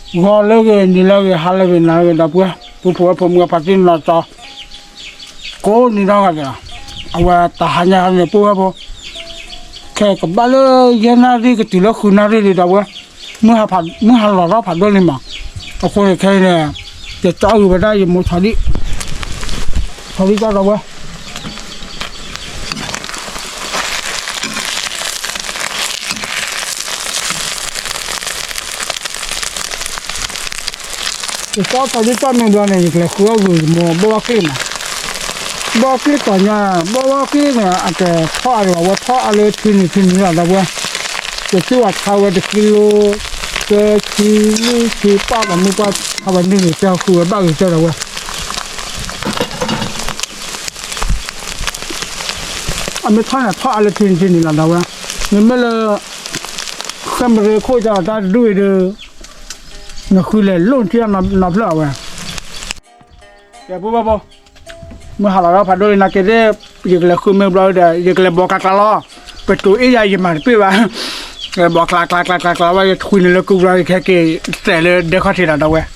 ဂီၤလၢအဂ့ၤ နံၤလၢအဂ့ၤ ဟါလၢအဂ့ၤ နၤလၢအဂ့ၤ ဒီပုၢ်ဝဲၢ် ဖိမုၣ်ဖိခွါ ဖါတံၢ်နီၢ်ကၠီ ကိးနံၤဒဲးဂၤဒဲးလီၤ. အဝဲတဟါညါန့ၣ် ပုၢ်ဝဲၢ်ဖိ ခဲကဘၣ်လၢယဲၢ်နၣ်ရံၣ်ကတုၤလၢဃုနၣ်ရံၣ်လံ ဒီပုၢ်ဝဲၢ်, မုၢ်ဟါလီၤထီၣ်ဖးဒိၣ်လံမး. အဃိန့ၣ်ခဲအံၤန့ၣ် ယကၠီအုးဝဲဒၣ် ယမိၢ်ဆီဒံၣ် ဆီဒံၣ်တၢ် ဒီပုၢ်ဝဲၢ် ယသီၣ်သီဒ်တၢ်မ့ၢ်ဘျီန့ၣ် ယကလဲၤဃုအီၣ်ဂုာ်ယမိၢ် ဘီၣ်ဘီၣ်ကျ့ၣ်မး, ဘီၣ်ဘီၣ်ကျ့ၣ်တီၤညါ, ဘီၣ်ဘီၣ်ကျ့ၣ်န့ၣ် အကထီၣ်အါဒံးဘၣ်, အဝဲထီၣ်အါလၢထံနံၤထံနံၤလီၤ ဒီပုၢ်ဝဲၢ်, ယထံၣ်ဝဲထါဝဲတကံလိ သၢဆံလွံၢ်ဆံပၣ် ပှၤမုၢ်ပှၢ်ထါဝဲန့ၣ်န့ၣ် တဲဃုဝဲဘၣ်ဂ့ၤကတၢၢ် ဒီပုၢ်ဝဲၢ် အမ့ၢ်ထီၣ်န့ၣ် ထီၣ်အါလၢထံနံၤထံနံၤလီၤ ဒီပုၢ်ဝဲၢ်, မ့မ့ၢ်လၢ ဃဲမရ့ခိၣ်ကတၢၢ်တဒူၣ်အံၤဒီး နဃုလဲၤလိၣ်ထံနီဖျၢၣ်အဝဲ ကဲ ပုၢ်ဝဲၢ်ဖိ, မုၢ်ဟါလီၤထီၣ်ဖးဒိၣ်လံ နာ်က့သ့ၣ်, ယကလဲၤဃုမ့ၢ်ဘျီဒီး ယကလဲၤဘီးကျါကျါလီၤ. ပတိၤအ့ၣ်ယၤ ယမၤတပ့ၢ်ဘၣ်, လဲၤဘီးကျါကျါကျါကျါကျါဝဲ ယထွံန့ၣ်လၢကုၢ်ဘျီ ယခဲက့ၤသဲးလၢဒဲခီၣ်ထံးဒီး ဒီပုၢ်ဝဲၢ်,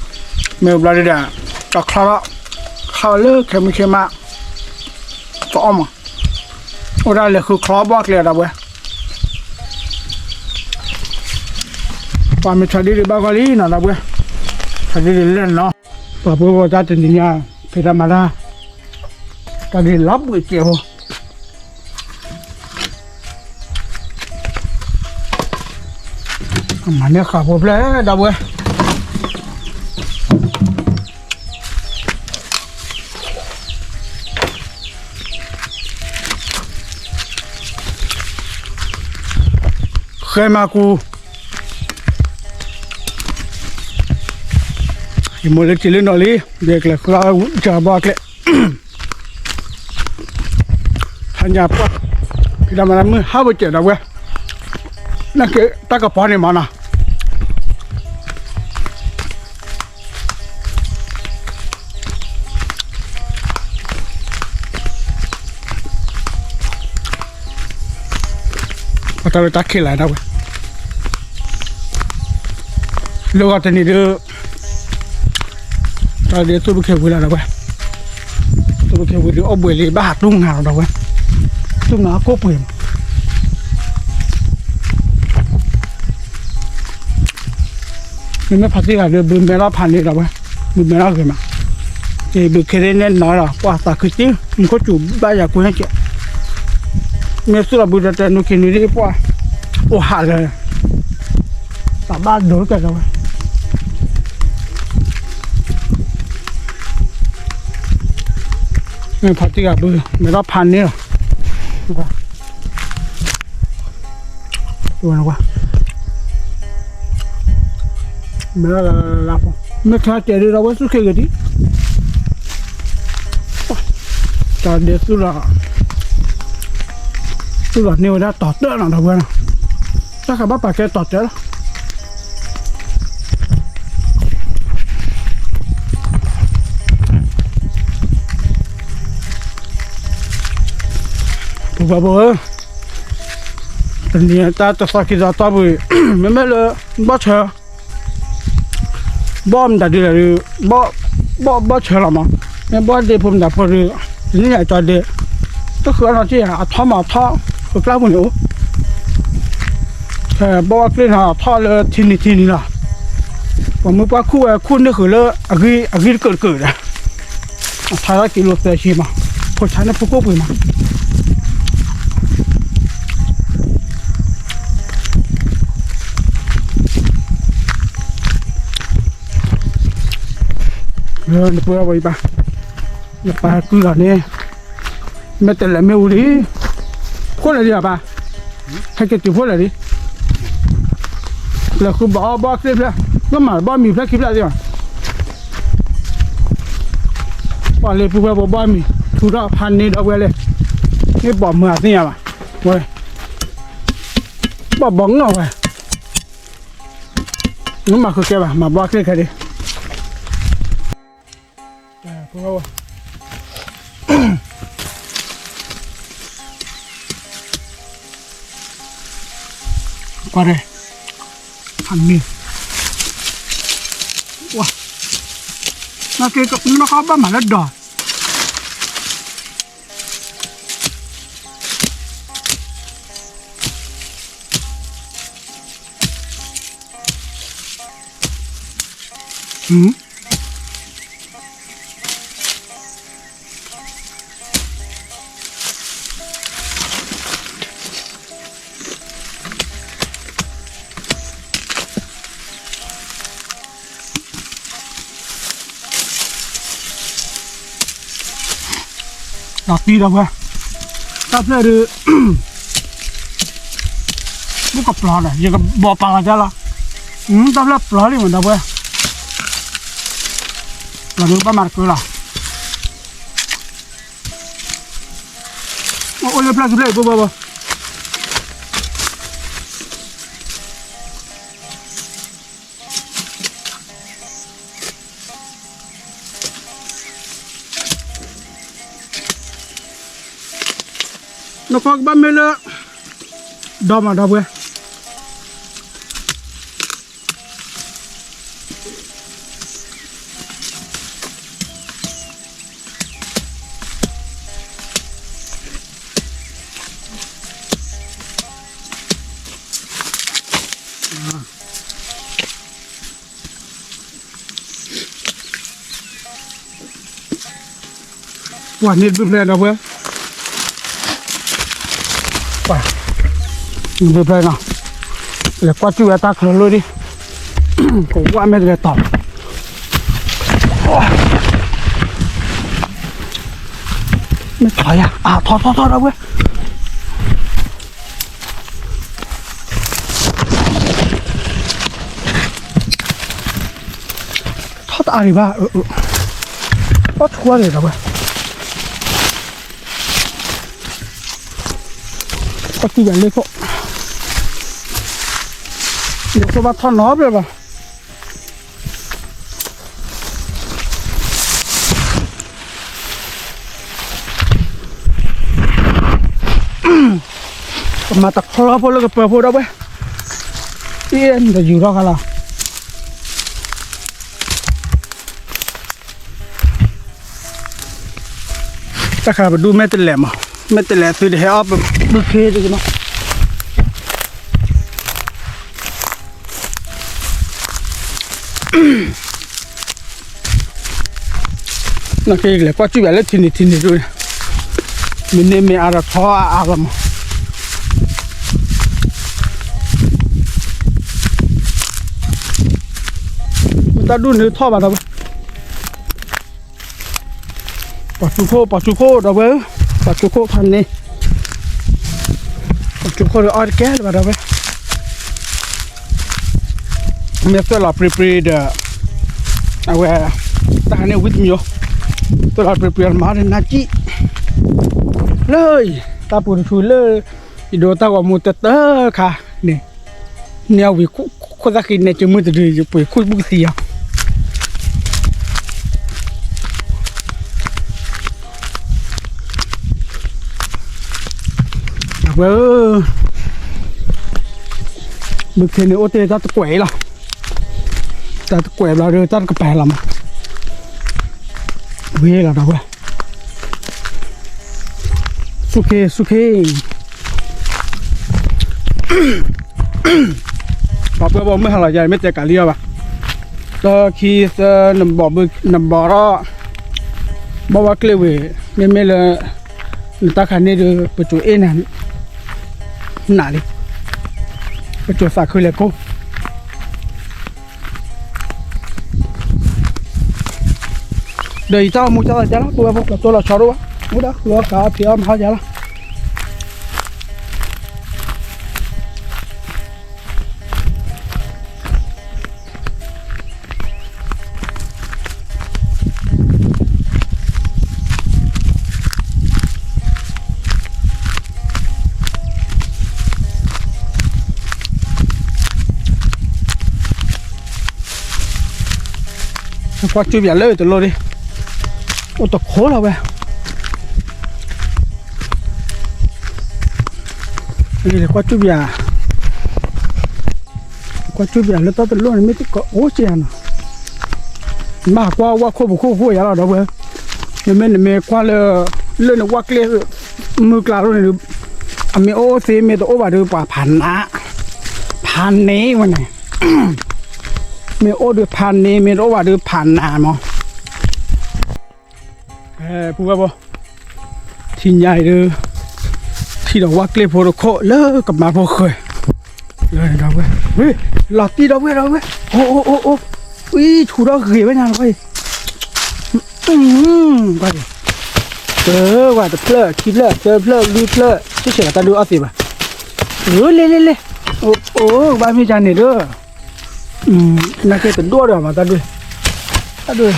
မ့ၢ်ဘျီဒီး တချီထီၣ်, ချီဝဲလၢခဲမုၢ်ဆ့ၣ်မး, တအီၣ်မး, အိၣ်ဒၣ်လဲၤဃုချီဘီၣ်ကျ့ၣ် ဒီပုၢ်ဝဲၢ် ပှၤမ့ၢ်ဆီဒံၣ်ဒံးဘၣ်ဂီၢ်လံနီၤ ဒီပုၢ်ဝဲၢ်, ဆီဒံၣ်ဒံးလဲၣ်နီၤ, ပှၤပုၢ်ဝဲၢ်တၢ်တနံၤညါ, ဖံးတၢ်မၤတၢ်, တၢ်ဒ်လီၤဘှံးစဲးဖိ, မၤန့ၢ်ဃာ်ဖိဖျဲၣ် ဒီပုၢ်ဝဲၢ် ဃဲမၤကူ, ယမိၢ်လၢက့ၤလၢနီၢ်လံ, ယကလဲၤဃုအီၣ်ကဘီကျဲ, ဟါညါပှၢ်, ဖံးတၢ်မၤတၢ်မုၢ်ဟါဝဲစဲး ဒီပုၢ်ဝဲၢ်, နာ်က့တၢ်ကပီၤန့ၣ်မးနီၤ ပှၤတၢ်လၢတၢ်ခံးလၢၤ ဒီပုၢ်ဝဲၢ်, လၢဂီၤတနံၤဒီး တၢ်ဒ်သိၣ်ပခဲဝံၤလီၤ ဒီပုၢ်ဝဲၢ်, သိၣ်ပခဲဝံၤဒီး အိၣ်ဘှံးလံ ဘၣ်ဟးတူၢ်ငါလီၤ ဒီပုၢ်ဝဲၢ်, တူၢ်ငါအကိၣ်ပှ့ၤမး, မ့မ့ၢ်ဖါတံၢ်ဂၤဒီး ဘုးမဲထီၣ်ဖးန့ၣ် ဒီပုၢ်ဝဲၢ်, ဘုးမဲထီၣ်ဂ့ၤမး, ဘုးခဲန့ၣ်နဲၣ်နီၤဒီး ပှၤသးခုတံၢ် မူခိၣ်စူၤဘၣ်ယၤကွ့ကဲး, မ့ၢ်သူၣ်လီၤဘုးတတဲနူခံနူဒ်ပှၤ အိၣ်ဟးလၢ သးဘၣ်ဒိကဲး ဒီပုၢ်ဝဲၢ်, မ့ၢ်ဖါတံၢ်ဂၤဘုး မဲထီၣ်ဖးန့ၣ်လီၤ ဝဲ, မ့ၢ်လၢလၢလၢ, မ့ၢ်ထါတဲာ်ဒ်ဒီးဝဲသူၣ်ခဲဂ့ၤဒံး, တၢ်ဒဲးသူၣ်လီၤ, သူၣ်လီၤန့ၢ်ဝဲဒၣ်တီၤတၢၢ်နီၤ ဒီပုၢ်ဝဲၢ်နီၤ, တၢ်ဃးဘၣ်ပာ်ကဲတီၤတၢၢ်လီၤ. ပုၢ်ဝဲၢ်ဖိဧၢ, တနံၤတၢ်တသီခံသီတီၢ်ပူၤ, မ့မ့ၢ်လၢ ဘီၣ်ဆၢ, ဘီၣ်မတၤဒ်လဲၣ်ဒီး, ဘီၣ်, ဘီၣ်ဆၢလီၤမး, မ့ၢ်ဘီၣ်ဒ့ဖိမတၤဖိဒီး, တနံၣ်ညါကၠီဒ့, တဃုအနီၢ်က့ၢ် အထီၣ်မးထီၣ်, ပကျၢၢ်ပူၤန့ၣ်အိၣ်, ဘီၣ်ဘီၣ်ကျ့ၣ်နီၤ ထီၣ်လၢထံနံၤထံနံၤလီၤ, ပှၤမုၢ်ပှၢ်ခူၣ်ဝဲခူၣ်န့ၢ်ဃုာ်လၢအဂံၢ်, အဂံၢ်တကၢၢ်တကၢၢ်ဒီး အထါထီၣ်ကံလိသၢဆံမး, ဖိဆါန့ၣ်ဖိကိၣ်ပှ့ၤမး, နပုၢ်ဝဲၢ်ဘၣ်, ယပၢ်ကုၢ်လီၤန့ၣ်, မ့ၢ်တလဲၤမ့ၢ်ဝံၤလံ, ဖိလဲၣ်ဒံးအပၢ်, ဟဲက့ၤတုၤဖိလဲၣ်ဒံး, လဲၤဃုဘီၣ်အီၣ်ဘီၣ်ကျ့ၣ်ဖျၢၣ်, မ့ၢ်မၤဘီၣ်မံၤဖျၢၣ်ခံဖျၢၣ်သ့ၣ်မး, ပှၤလၢပုၢ်ဝဲၢ်ဖိဘီၣ်မံၤ ထူထီၣ်ဖးန့ၢ်ဒီပုၢ်ဝဲၢ်လဲၣ်, မ့ၢ်ဘီၣ်မုာ်အသ့ၣ်ညါဘၣ်, ဝဲ, ဘီၣ်ဘီၣ်ငီၢ်ဝဲ, မ့ၢ်မၤဃုကဲဘၣ် မၤဘီၣ်ကျ့ၣ်ခဲဒံး ကွၢ်ရဲၣ်, ဖးန့ၢ်, ဝါ, နက့ နကဘၣ်မၤလၢဒီး ဒီးတံၢ်ဒီးဝဲ, တၢ်ဖျၢၣ်ဒုး ဘုၣ်ကပျီၤဒီး ယကဘီပာ်လီၤဒ်လီၤ, တၢ်ဖျၢၣ်ပျီၤလံမးဒီးဝဲ, ပျီၤဒုးဘၣ်မၤတကၢလီၤ, အိၣ်လၢဖျၢၣ်ဆူဖျၢၣ်အံၤဘိဘိဘိ နကွၢ်ကဘၣ်မ့ၢ်လၢ ဒီမးဒီပုၢ်ဝဲၢ် ပှၤန့ၣ်တဘျုးဖျဲၣ်ဒီပုၢ်ဝဲၢ်, ပှၤတဘျုးဖျဲၣ်နီၤ, လဲၤကွၢ်စူၣ်ဝဲတၢ်ချၢလီၤဒံး, ကဝၢ်မ့ၢ်တလဲၤတီၤ, မ့ၢ်ထီၣ်ယၤ အါ ထီၣ်ထီၣ်ထီၣ်ဒီပုၢ်ဝဲၢ် ထီၣ်တအါဒံးဘၣ်, ထီၣ်ထီၣ်ဒံးဒီပုၢ်ဝဲၢ်, ထီၣ်ထီၣ်ဒံးလၢခိၣ်, ယဆိကမိၣ်ထီၣ်နီတဘျီဘၣ်. ကမၤတချီဖိလၢကပၢၤဖိဒီပုၢ်ဝဲၢ်, အ့ၣ် နတယူၤထီၣ်ခါလီၤ. တၢ်ခါပဒူၣ်မ့ၢ်တလဲၤမး, မ့ၢ်တလဲၤသုတဟဲအီၣ်ပဘုခ့တကနီၤ. နကလဲၤကွၢ်စူၣ်ဘၣ်လၢထံနံၤထံနံၤဒိၣ်, မ့ၢ်န့ၢ်မ့ၢ်အါဒီးထီအါအါလီၤမး. မ့ၢ်တၢ်ဒူၣ်န့ၣ်ထီၣ်ဘၣ်ဒီပုၢ်ဝဲၢ်. ပှၤစူၢ်ခိၣ် ပှၤစူၢ်ခိၣ်ဒီပုၢ်ဝဲၢ်, ပှၤစူၢ်ခိၣ်ခါန့ၣ်, ပှၤစူၢ်ခိၣ်ဒီးအီၣ်တကဲလၢၤဘၣ်ဒီပုၢ်ဝဲၢ်. မ့ၢ်သွဲၣ်လီၤပြံပြံဒီး, အဝဲ, တၢ်ခါန့ၣ်ဝံတမံၤ, သွဲၣ်လီၤပြံပြံအီၤမၤဒ်နၤကံၣ်, လၢအံၤ, တၢ်ပူၤတဆူလၢ, ယဒိးတၢ်ဂီၤမူတတၢခါန့ၣ်, န့ၢ်အဝံၤခိၣ်သၣ်ဃံန့ၣ် ကမုၢ်တဒု ယပှ့ၤခိၣ်ဘူၣ်ကသံယၤ ဝဲဧၢ, ဘုခ့န့ၣ်အိၣ်တ့ၢ်တၢ်တကွဲးအံၤလီၤ, တၢ်တကွဲးဘျီဒီးတၢ်တကပၤလီၤမး, ဝံၤလီၤဒီပုၢ်ဝဲၢ်, စူၢ်ခ့ စူၢ်ခ့ ပှၤပှဲၤဘီမုၢ်ဟါလီၤယၤ မ့ၢ်တဲကးလံအီၤဘၣ်, ဒီးခံသၢ နဘီၣ်ထီၣ်, ဘီၣ်ဝဲကျ့ဝံၤ, မ့မ့ၢ်လၢ, နတၢ်ခါန့ၣ်ဒီး ပစိၤအ့ၣ်နၤ, နးလံ, ပစိၤသးခုလဲၤကိၢ် ဒီးယတၢ်အိၣ်မူကၢ်သးကၢ်လီၤ ပဝဲဖိကျိလီၤဆီဒိၣ်ဘၣ်, မူဒါလီၤကးအီၣ်ဖံးအီၣ်မၤဟီယၤလီၤ. ကွၢ်စူၣ်ပၠးလၢတလိၣ်ဒံး, အိၣ်တခိၣ်လီၤဝဲ, ကွၢ်စူၣ်ပၠး, ကွၢ်စူၣ်ပၠးလၢတၢ်တလိၣ်န့ၣ် မ့ၢ်တကအိၣ်က့ၤဧါနီၤ, မ့ၢ်ဟးကွၢ်ဝၣ်ခိၣ်ပူၤခိၣ်ဃိယၤလီၤ ဒီပုၢ်ဝဲၢ်, နမ့ၢ်နမ့ၢ်ကွၢ်လၢ လၢနဝၣ်ကျဲ မုၢ်ကျါလိၤန့ၣ်ဒီး အမ့ၢ်အိၣ်အိၣ်သ့ မ့ၢ်တအိၣ်ဘၣ်ဒီး ပှၤဖးနး, ဖးန့ၢ်ဝဲန့ၣ်, မ့ၢ်အိၣ်ဒီးဖးန့ၢ် မ့ၢ်တအိၣ်ဘၣ်ဒီးဖးနးမး. ပုၢ်ဝဲၢ်ဖိ, ထံၣ်ညါအံၤဒီး ထံၣ်ဒီးဝၣ်ကျဲဖိတခိၣ်လၢကမါဖိဃၢၤ, လၢဒီပုၢ်ဝဲၢ်, ဝ့ၢ်, လီၤတံၢ်ဒီပုၢ်ဝဲၢ် ဒီပုၢ်ဝဲၢ်, အိၣ်အိၣ်အိၣ်အိၣ်, ဝံၤ ဆူၣ်ထီၣ်ဂ့ၤဝဲညါလီၤ, ကွၢ်အံၤ, တၢ်ဝဲတဖျၢၣ် ခံဖျၢၣ် သၢဖျၢၣ် လွံၢ်ဖျၢၣ် ဆံးဆံးလီၤ တၢ်ဒုးအီၣ်သ့ဘၣ်, လဲၤလဲၤလဲၤလဲၤ, အိၣ်အိၣ် ဘၣ်မ့ၢ်ကန့ၣ်ဒီး နာ်က့တဒိၣ်ဒီးမး တၢ်ဒုး, တၢ်ဒုး,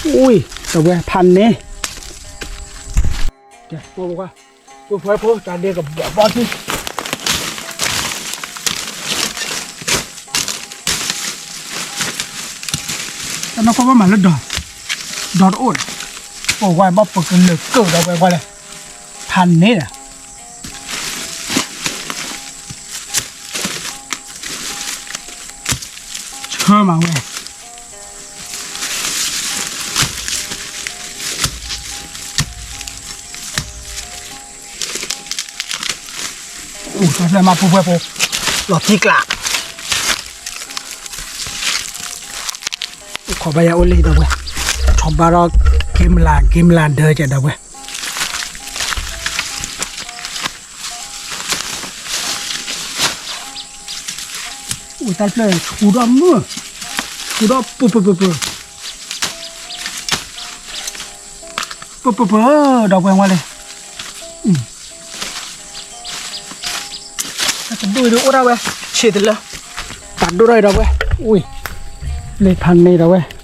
ဝံၤ ဒီပုၢ်ဝဲၢ် ဖးန့ၢ်, ကဲ ပုၢ်ဝဲၢ်ဖိ တၢ်ဒဲးကဘီဘီထံ တၢ်နီၢ်ကီၢ်ဘၣ်မးလၢဒီး, ဒီးတအိၣ်ဒီး, အိၣ်ဝဲဘၣ်ပကလၢာ်ကၢၢ်ဒီးဝဲကွၢ်လဲၣ်, ဖးန့ၢ်ဒီး, ဆၢမးဝဲ အိၣ်တၢ်ဖျၢၣ်မး ပုၢ်ဝဲၢ်ဖိ, လီၤတံၢ်ကျး, အိၣ်ခိးဘၣ်ယၤအိၣ်လံဒီပုၢ်ဝဲၢ်, ထီၣ်ဘၣ်ဒီး က့မလး က့မလးဒၢကဲဒီပုၢ်ဝဲၢ် အိၣ်တၢ်ဖျၢၣ်ဆူၣ်ဒီးမုၢ်, ဆူၣ်ဒီးပၢပၢပၢပၢ, ပၢပၢပၢ, ဒီပုၢ်ဝဲၢ်ဝဲလဲၣ်, တၢ်တဒိၣ်အံၤဒီးအိၣ်ဒၣ်ဝဲ, ဆံးတလၢ, တၢ်ဒိၣ်ထီၣ်အံၤဒီပုၢ်ဝဲၢ်, ဝံၤ, လၢဖးန့ၢ်ဒီပုၢ်ဝဲၢ် က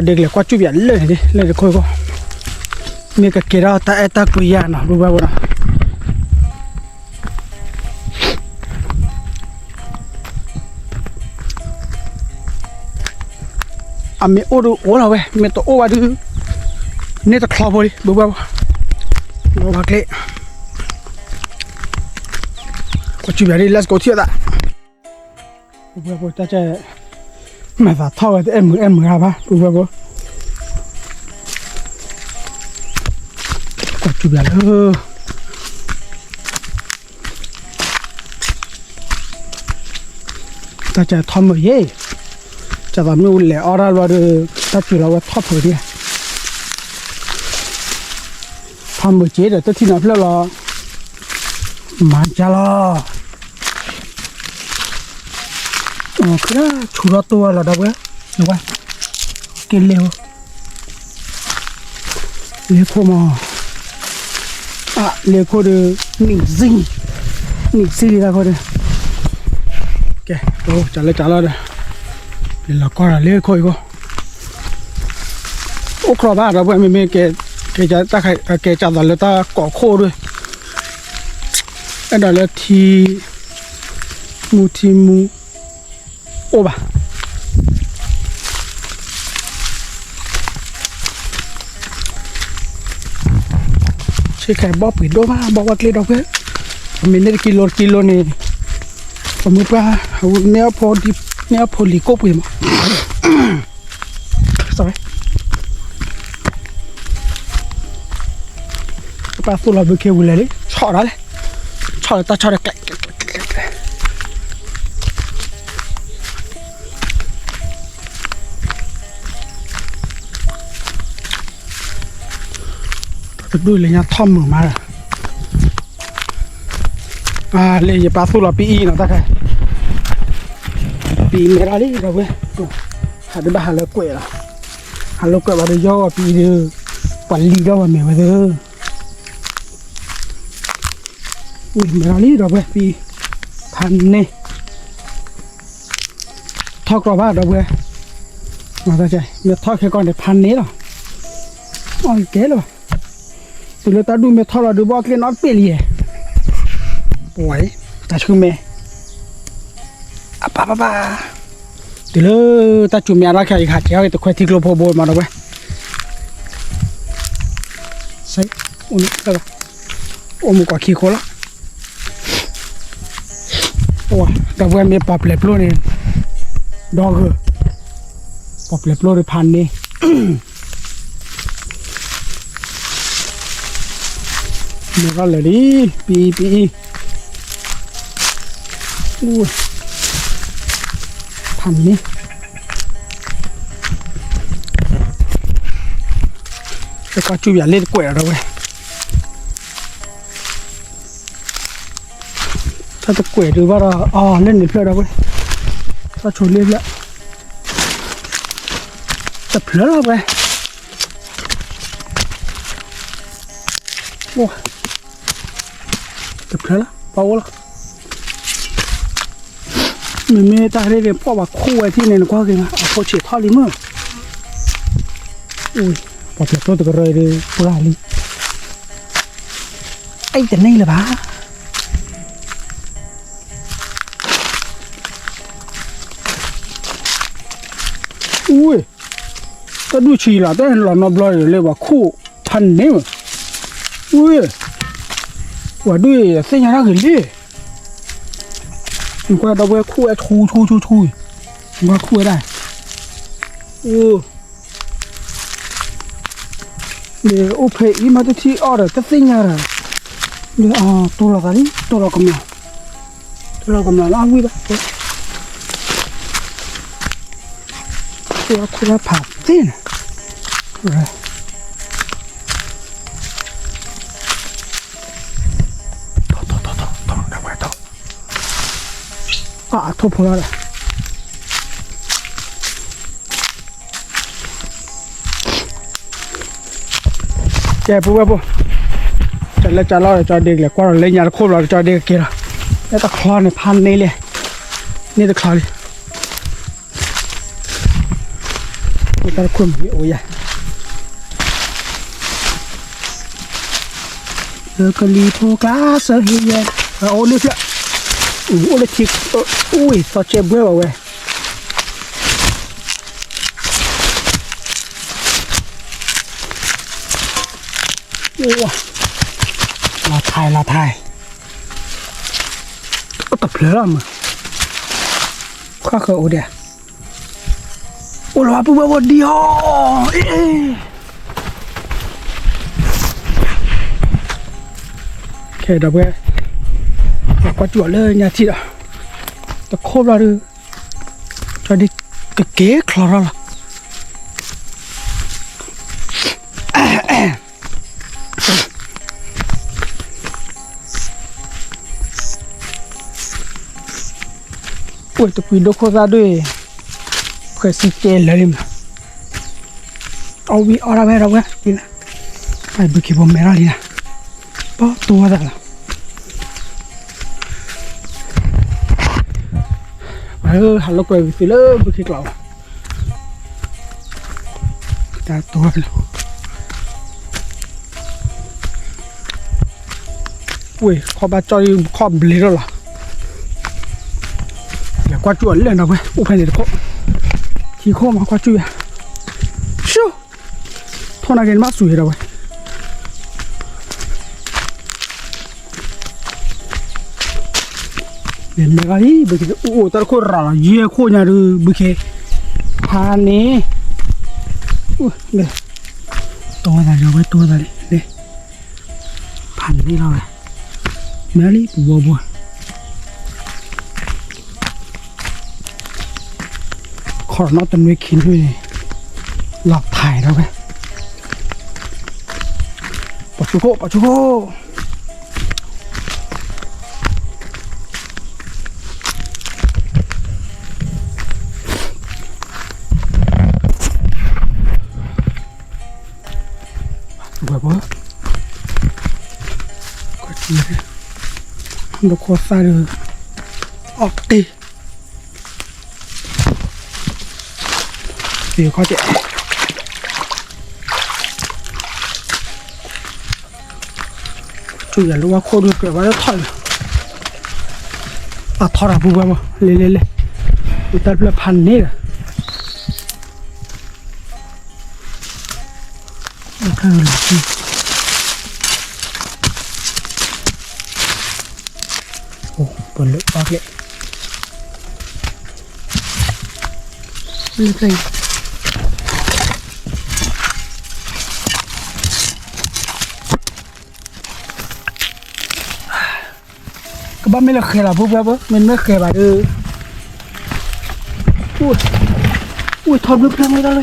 ကၠီဒ့ကလဲၤကွၢ်စူၣ်ပၠးလၢန့ၣ် လၢတခိၣ်ခိၣ်, မ့ၢ်ကကဲထီၣ်တၢ်အဲၣ်တၢ်ကွံယၤနီၤ ပုၢ်ဝဲၢ်ဖိနီၤ, အမ့ၢ်အိၣ်ဒီးအိၣ်လီၤဝဲ မ့ၢ်တအိၣ်ဘၣ်ဒီး န့ၢ်တချီဖိလံ ပုၢ်ဝဲၢ်ဖိ, လီၤဘၣ်ကျဲ ကွၢ်စူၣ်ပၠးလံ let's go ထံၣ်အသး ပုၢ်ဝဲၢ်ဖိ တၢ်ကဲ မၤသးထီၣ်ဝဲတအဲၣ်မုာ်အဲၣ်မုာ်ဧါဘၣ် ပုၢ်ဝဲၢ်ဖိ, ကွၢ်စူၣ်ပၠးလၢ တၢ်ကဲထီၣ်မုာ်ယဲ, ကသိးမ့ၣ်အူလဲၤအီၣ်တၢ်ဘျီဒီး တၢ်စူၣ်လီၤဝဲထီၣ်ဖုးဒံး, ထီၣ်မုာ်က့ဒီး တထံၣ်နီၤဖျၢၣ်လီၤ, မၤကၢ်လီၤ, ဆူၣ်ထီၣ်တိၢ်ဝဲလီၤဒီပုၢ်ဝဲၢ်, က့ၤလဲၤ လ့ခိၣ်မး, လ့ခိၣ်ဒီး နံၣ်စံၣ်, နံၣ်စံၣ်လံတၢ်ခိၣ်ဒီး, ကဲ ကၠးလၢကၠးလီၤဒီး, လီၤကီၢ်ဒီးလ့ခိၣ်အံၤခိၣ်, အိၣ်ကြီဘၣ်ဒီပုၢ်ဝဲၢ် မ့မ့ၢ် ကဲကၠးသးလၢတၢ်ကိးခိၣ်ဒီး, အဲၣ်ဒိးလၢထံ, မူထံမူ အိၣ်ဘၣ် ဆ့ကၤဘီၣ်ပှ့ၤဒိၣ်မး ဘီၣ်ဝဲကျ့ဒီပုၢ်ဝဲၢ်, ပမ့ၢ်န့ၢ်တကံလိတကံလိန့ၣ်, ပမ့ၢ်ပှၢ်, န့ၢ်အဖိလံၤကိၣ်ပှ့ၤမး, ပၢ်သူၣ်လီၤဘုခ့ဝံၤလဲၣ်လံ ဆီၣ်ဒၣ်လဲၣ်, ဆီၣ်လၢတၢ်ဆီၣ်ဒီးကျဲ တဒူၣ်လၢညါထီၣ်မုာ်မးဒီး, လၢယပၢ်သူၣ်လီၤပအံၣ်နီၤ တၢ်ခဲ, ပအံၣ်မဲာ်ထီၣ်လံဒီပုၢ်ဝဲၢ်, ဟးဒုးဘၣ်ဟးလၢကွဲးလီၤ, ဟးလၢကွဲးဘၣ်ဒီးယီၢ်ပအံၣ်ဒီး, ပှၤလံၤဒီးပှၤမဲာ်ဝဲသ့ၣ်, မဲာ်ထီၣ်လံဒီပုၢ်ဝဲၢ် ပအံၣ်, ဖးန့ၢ် ထီၣ်ကြီဘၣ်ဒီပုၢ်ဝဲၢ်, မ့ၢ်ထီၣ်ခဲကီၢ်န့ၣ် ဖးန့ၢ်လီၤ, အီၣ်ကဲလၢၤဘၣ်, တုၤလၢတၢ်ဒူၣ်မ့ၢ်ထီၣ်လီၤဒီး ဘီၣ်ကျ့နီတပ့ၢ်လံယဲ, ပဝဲ, တၢ်ဆူမဲာ်, အပၢ်ပၢ်ပၢ်, တုၤလၢတၢ်ဆူမဲာ်အါထီၣ်ခဲအံၤ ယကဟးကဲထီၣ်က့ၤတခွဲထံကျိဖိဘိမးဒီပုၢ်ဝဲၢ်, စ့ၢ်, အိၣ်န့ၣ် အိၣ်မူကီၢ်ခံခိၣ်လီၤ. ဒီပုၢ်ဝဲၢ်မ့ၢ်ပီၣ်ပျဲၢ်ပျိန့ၣ် ဒီဂၢၢ်, ပီၣ်ပျဲၢ်ပျိဒီးဖးန့ၣ် မ့ၢ်ထီၣ်လၢာ်လံ, ပံအံၤ ပံအံၤ, ဖးန့ၣ်, တကွၢ်စူၣ်ယၤလၢတကွဲးဒီးဝဲ တၢ်တကွဲးဒုးဘၣ်ဒီး အီၤလၢန့ၣ်ဖျၢၣ်ဒီးဝဲ, တၢ်ဆိလ့ဖျၢၣ်, တဖျၢၣ်လီၤဝဲ, တဖျၢၣ်လီၤ ပှၤအိၣ်လီၤ. မ့မ့ၢ်တၢ်ရ့ၣ်န့ၣ် ဖှီၣ်ဘၣ်ခိၣ်ဝဲထံၣ်န့ၣ် နကွၢ်က့ၤမး အဖိဆံးထီၣ်လံမ့ၢ်, ပှၤပျဲၢ်ပျိတကရၢဒီး ပှၢ်လံ, အဲၣ်တန့ၢ်လၢၤဘၣ်. ဝ့ၢ်, တၢ်ဒုးဆံးလီၤ တၢ်လီၤနီတဘျီလၢပှၤခိၣ်ဖးန့ၣ်မး, ဝ့ၢ်, ပှၤဒုးသ့ၣ်ညါတၢ်ဂ့ၤလံ, နကွၢ်ဒီပုၢ်ဝဲၢ်ခိၣ်ဝဲဆူဆူဆူဆူ, နကွၢ်ခိၣ်ဝဲဒၣ်, အိၣ်, မ့ၢ်အိၣ်ဖဲအံၤမးတထံၣ်အီၣ်ဒီးတသ့ၣ်ညါဒီး, မ့ၢ်အတိၢ်လီၤသးလံ တိၢ်လီၤကမျၢၢ်, တိၢ်လီၤကမျၢၢ်လၢအဝံၣ်ဘၣ်, ခိၣ်လၢဖးသ့ၣ်န့ၣ်, ထီၣ်ထီၣ်ထီၣ်ထီၣ် ဒီပုၢ်ဝဲၢ်ထီၣ်, အထိၣ်ဖိလီၤဒီး ကဲပုၢ်ဝဲၢ်ဖိ, ကလဲၤကလီဒီးကၠီဒ့ကလဲၤကွၢ်ဒီးလၢညါတခိၣ်ဘျီဒီးကၠီဒ့ကက့ၤလီၤ, လၢတချီန့ၣ်ဖးန့ၢ်လဲၣ်, န့ၢ်တချီလံ, အိၣ်တၢ်တခိၣ်မ့ၢ်အိၣ်ယၤ လၢကလံၤဖိကျါစၢဟ့ယဲ, အိၣ်လၢဖျၢၣ်, အိၣ်လၢထံ, အိၣ်ဝဲသီကဲဘှဲဘၣ်ဝဲ, လီၤထါလီၤထါ, အိၣ်တဖျၢၣ်လီၤမး, ခွါဃၢၤအိၣ်ဒဲး, အိၣ်လီၤပုၢ်ဝဲၢ်ဖိဒံဟီ, ခဲဒီပုၢ်ဝဲၢ်, ကွၢ်စူၣ်အီၤလၢညါထံၣ်ဒီး, တခိၣ်ဘျီဒီး, ကၠီဒ့ကက့ၤချီထီၣ်လီၤ. အိၣ်တကွံဒိခိၣ်သၣ်ဒိၣ်, ဖှဲးစံကဲလၢာ်လံမး, အီၣ်ဝံၤအီၣ်ဒၣ်ဝဲဒီပုၢ်ဝဲၢ်, ဘုခ့ဖိမဲထီၣ်လံနၤ, ပီတိဝဲသးလီၤ. ပှၤဧၢ ဟးလိာ်ကွဲဝံၤသုလၢဘုခ့ကျိးလီၤ. တၢ်တိဝဲလီၤ. ဝ့ၢ် ခီၣ်ဘၣ်ကၠီၣ်ဒံး ခီၣ်ဘျ့းထီၣ်လီၤ. လဲၤကွၢ်စူၣ်အီၤလဲၣ်ဒီပုၢ်ဝဲၢ်, အိၣ်ဖဲန့ၣ်တခိၣ်, ထံခိၣ်မးကွၢ်စူၣ်ယၤ, ဆူၣ်, ထိၣ်နၤက့ၤနဘၣ်စူၢ်ယၤဒီပုၢ်ဝဲၢ်. မ့ၢ်မ့ၢ်ဂၤလံ ဘုခ့ အိၣ်အိၣ်တၢ်တခိၣ်ရၤလီၤ ယဲၢ်ခိၣ်ညါဒုး ဘုခ့, ဖးန့ၣ်, တိဝဲသးလံ ဝဲတိဝဲသးလံ, ဖးန့ၣ်လီၤဝဲ, မ့ၢ်လံပူၤဘီဘိ, ခီၣ်နီၣ်တနွံခံနွံန့ၣ်, လီၤထါဒီပုၢ်ဝဲၢ်, ပှၤဆူခိၣ် ပှၤဆူခိၣ်. ဝဲၢ်ပှၤ, ဒိခိၣ်သၣ်ဒီး, အီၣ်တ့ၢ် သ့ၣ်ခီၣ်ကဲး, ဆူယၤလၢဝါခိၣ်ဒုးကြၢးဝဲလၢထီၣ်လီၤ, အထီၣ်ဒီပုၢ်ဝဲၢ်မး လဲၤလဲၤလဲၤ, တၢ်တဖျၢၣ်ဖးန့ၣ်ဒီး အခါလီၤ, ပလၢပီၣ်ကျဲၣ် လၢဖျၢၣ် ကဘၣ်မ့ၢ်လၢဃဲၤလီၤ ဖိပှၢ်ဖိ မ့တမ့ၢ်ဃဲၤဘၣ်ဒီး အိၣ်ထီၣ်ဘျုးဖျၢၣ်မ့ၢ်တၢ်လၢ ဒီ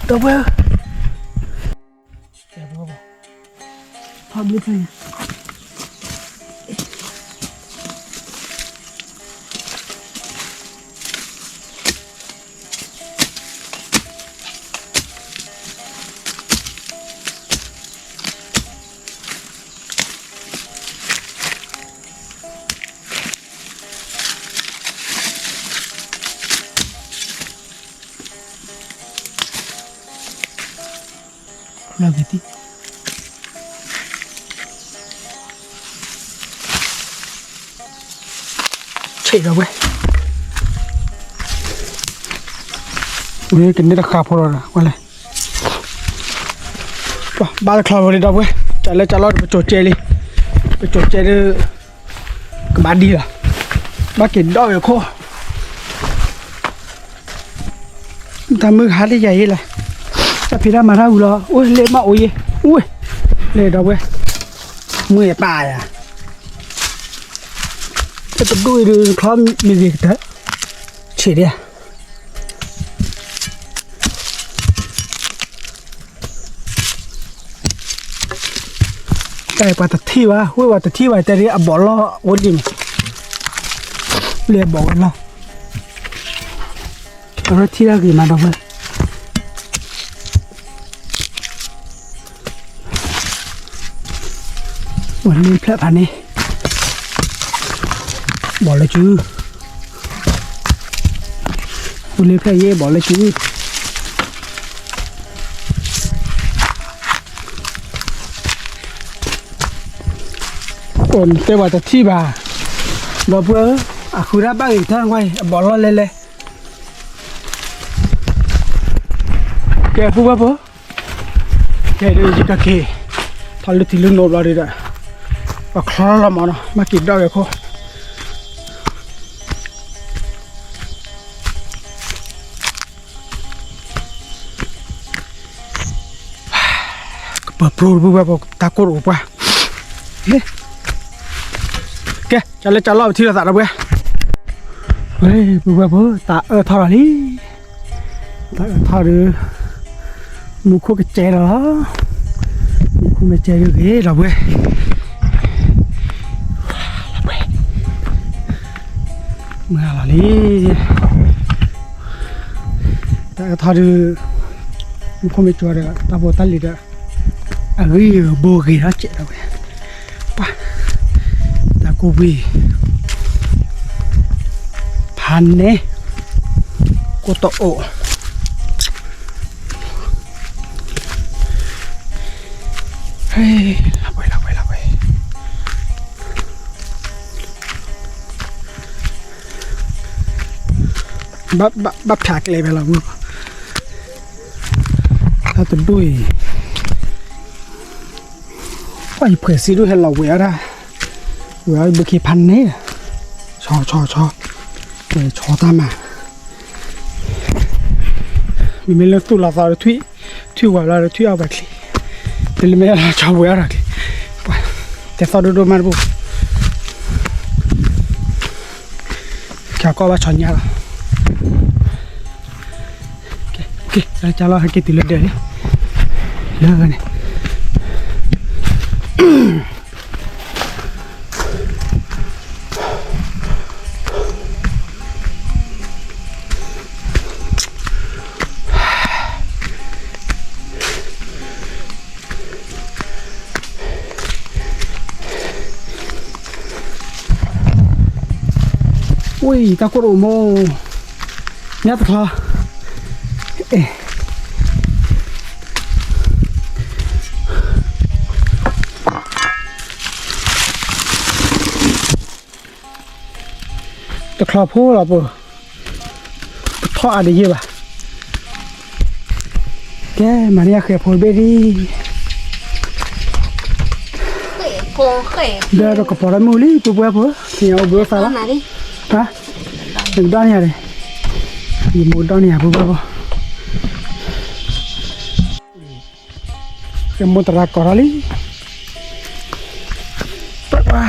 ပုၢ်ဝဲၢ် ထီၣ်ဘျုးဖျၢၣ် လီၤက့ၤသံ ဆံးဒီပုၢ်ဝဲၢ် ဝဲကန့ၢ်တဃာ်ဖိလီၤဝဲလဲၣ် ဘၣ်တချီဖိလံ ဒီပုၢ်ဝဲၢ် တၢ်လၢတၢ်လီၢ်ဒီး ပကၠိၤကဲလံ ပကၠိၤကဲဒီး ကဘၣ်ဒံလီၤ ဘၣ်က့ၤဒီးဝဲခိၣ် တၢ်မုၢ်ဟါလံယၤယ့လီၤ တၢ်ဖံးတၢ်မၤတၢ်ဝံၤလီၤ အိၣ်လ့ၣ်မးအိၣ်ယ့ အိၣ် လ့ၣ်ဒီပုၢ်ဝဲၢ် မုၢ်ယပၢ်ယၤ တၢ်တဒူၣ်အံၤဒုး ချီမ့ၢ်ဂ့ၤကတၢၢ် ဆံးဒၣ် တၢ်ပှၤတထံၣ်ဘၣ် ဝဲပှၤတထံၣ်ဘၣ် တဲဒ်အဘီၣ်လီၢ်အိၣ်ဒံးမး လၢအဘီၣ်ဝဲလီၢ် အရၢထံၣ်တၢ်ဂ့ၤမးဒီပုၢ်ဝဲၢ် ဝဲလ့ၣ်ဖျၢၣ်ဖးန့ၣ် ဘီၣ်လၢစု ဝဲလ့ၣ်ဖျၢၣ်ယ့ဘီၣ်လၢစု အိၣ်တဲဝဲတထံၣ်ဘၣ် ဒီပုၢ်ဝဲၢ် အဃုတၢ်ဘၣ်ဂ့ၤတၢ်ကွၢ်အံၤ အဘီၣ်လီၢ်လဲလဲ ကဲပုၢ်ဝဲၢ်ဖိ ကဲဒုးယကက့ၤ ထီၣ်လၢထံလၢနိဘျီဒုးဒီး ပချီလီၤမးနီၤ ဘၣ်က့ၤဒီးဝဲခိၣ် ကပၢၤပြိတပုၢ်ဝဲၢ်ဖိ တၢ်ကိၢ်တအိၣ်ပှၢ် ကဲ ကၢ်လၢကၢ်လီၢ်ပထံၣ်လိာ်သးဒီပုၢ်ဝဲၢ် ဝဲပုၢ်ဝဲၢ်ဖိ တၢ်အၢၣ်ထီၣ်လီၤလံ တၢ်အၢၣ်ထီၣ်ဒီး မူခိၣ်ကစဲဒီး မူခိၣ်မ့ၢ်စဲဒီးဂ့ၤဒီပုၢ်ဝဲၢ် မုၢ်လီၤလံ တၢ်အၢၣ်ထီၣ်ဒီး မူခိၣ်မ့ၢ်စဲဒီး တၢ်ဖိတၢ်လံၤဒီး အဂံၢ်အဘါဂ့ၤထီၣ်စဲးဒီပုၢ်ဝဲၢ် ပှၤ တၢ်ကိၢ်ဘှံး ဖးန့ၣ် ကိၢ်တအိၣ် ဟဲ လီၤပှဲၤ လီၤပှဲၤ လီၤပှဲၤ ဘၣ် ဘၣ် ဘၣ်ဖျါကျဲဖဲလီၤမုၢ် တၢ်တဒူၣ်အံၤ ပှၤယဖှဲးစံဒိၣ်ဟဲလီၤဝဲအီၣ်တၢ် ဝဲအီၣ်ဘုခ့ဖးန့ၣ် ဆီဆီဆီ ဝဲဆီတၢ်မၤ မ့မ့ၢ်လၢသူၣ်လီၤသီဒီးထွံၣ် ထွံၣ်ဝဲလီၤဒီးထွံၣ်အီၣ်ဝဲချံ တလၢမ့ၢ်လီၤဆီဝဲအီၣ်တၢ်ချံ တဲသီၣ်ဒိၣ်ဒိၣ်မးတဘိ ကၢ်ကီၢ်ဘၣ်ဆီညါလီၤ ကဲ ကၢ်လီၤဟဲက့ၤတုၤလၢဒၢးလံ လၢန့ၣ် ဝံၤ တၢ်ကိၢ်တအိၣ်မိၢ် ညၣ်တချီ တချီဖိလီၤပှၤ ပထီၣ်အါတယံာ်ဘၣ် ကဲ မၤန့ၢ်ယၤဃဲၤဖိတဘ့ၣ်ဒံး ဒီးကပီၤဒီးမုၢ်လံ ပှၤပှဲၤဖိ သ့ၣ်ညါအိၣ်ဘှံးအိၣ်သါလီၤ, ဟါ, ကဒီးန့ၢ်ယၤဒီး, ယမိၢ်ကဒီးန့ၢ်ယၤ ပှၤပှဲၤဖိ, ယမိၢ်သရၣ်ကိးထီၣ်လံ, ပှၤပှဲၤ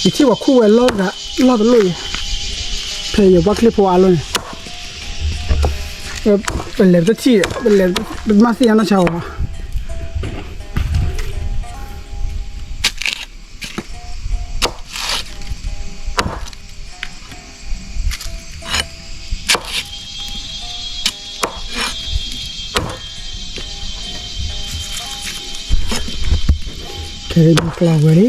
ယထံၣ်ပှၤခူၣ်ဝဲလီၢ်တဂၤ လီၢ်တလိၣ်အံၤ, ဖဲယဘၣ်ကျ့ၣ်ဖိအါလီၢ်န့ၣ်, ပလဲၤပတထံၣ်, ပလဲၤပမၤသ့ၣ်ညါနီၢ်ဆါဝဲ ခဲအံၤမၤကျီဝဲလံ,